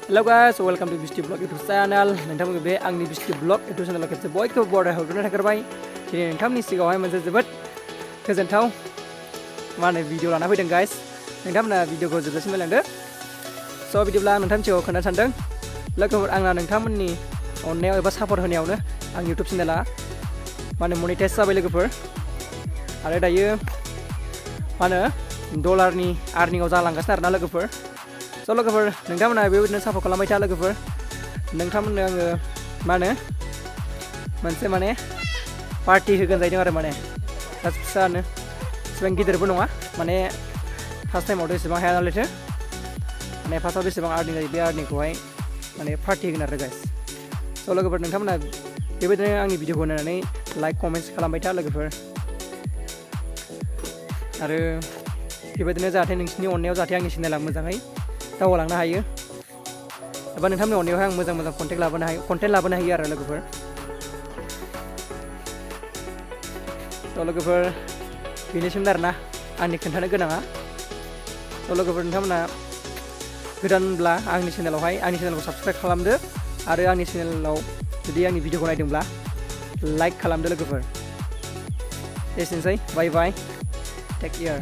Hello guys, welcome to Bisti Vlog YouTube channel. नोंथांमोनखौ बे आंनि बिस्टि blog YouTube चेनेलाव खेबसे बयखौबो बराय हरग्रोनाय थाग्रोबाय। दिनै नोंथांमोननि सिगाङावहाय मोनसे जोबोद गोजोनथाव भिडिअ लाना फैदों गाइस। नोंथांमोना भिडिअखौ जोबजासिम नायलांदो। स' बिदिब्ला आं नोंथांनि सिगाङाव खोन्थानो सानदों लोगोफोर आंना नोंथांमोननि अननायाव एबा सापर्ट होनायावनो आं YouTube चेनेला मनिटाइज जाबाय लोगोफोर। आरो दायो डलारनि आर्निंआव जालांगासिनो आरोना लोगोफोर। स' लोगोफोर नोंथांमोना बेबायदिनो सापर्ट खालामबाय था लोगोफोर। नोंथांमोननो आङो मोनसे पार्टि होगोन जाहैदों आरो जास्ट फिसानो एसेबां गिदिरबो नङा फार्स्ट टाइमावथ' एसेबां हाया नालायथो फार्स्टआव बेसेबां आर्निं जायो बे आर्निंखौहाय पार्टि होगोन आरो गाइस। स' लोगोफोर नोंथांमोना बेबायदिनो आंनि भिडिअखौ नायनानै लाइक कमेन्ट्स खालामबाय था लोगोफोर। आरो बेबायदिनो जाहाथे नोंसिनि अननायाव जाहाथे आंनि चेनेला मोजाङै दावगालांनो हायो एबा नोंथांनि अननायावहाय आं मोजां कन्टेन्ट लाबोनो हायो आरो लोगोफोर। स' लोगोफोर बेनोसैमोन आरोना आंनि खोन्थानो गोनाङा। स' लोगोफोर नोंथांमोना गोदानब्ला आंनि चेनेलखौ साबस्क्राइब खालामदो आरो आंनि चेनेलाव जुदि आंनि भिडिअखौ नायदोंब्ला लाइक खालामदो लोगोफोर। एसेनोसै, बाय बाय, टेक केयार।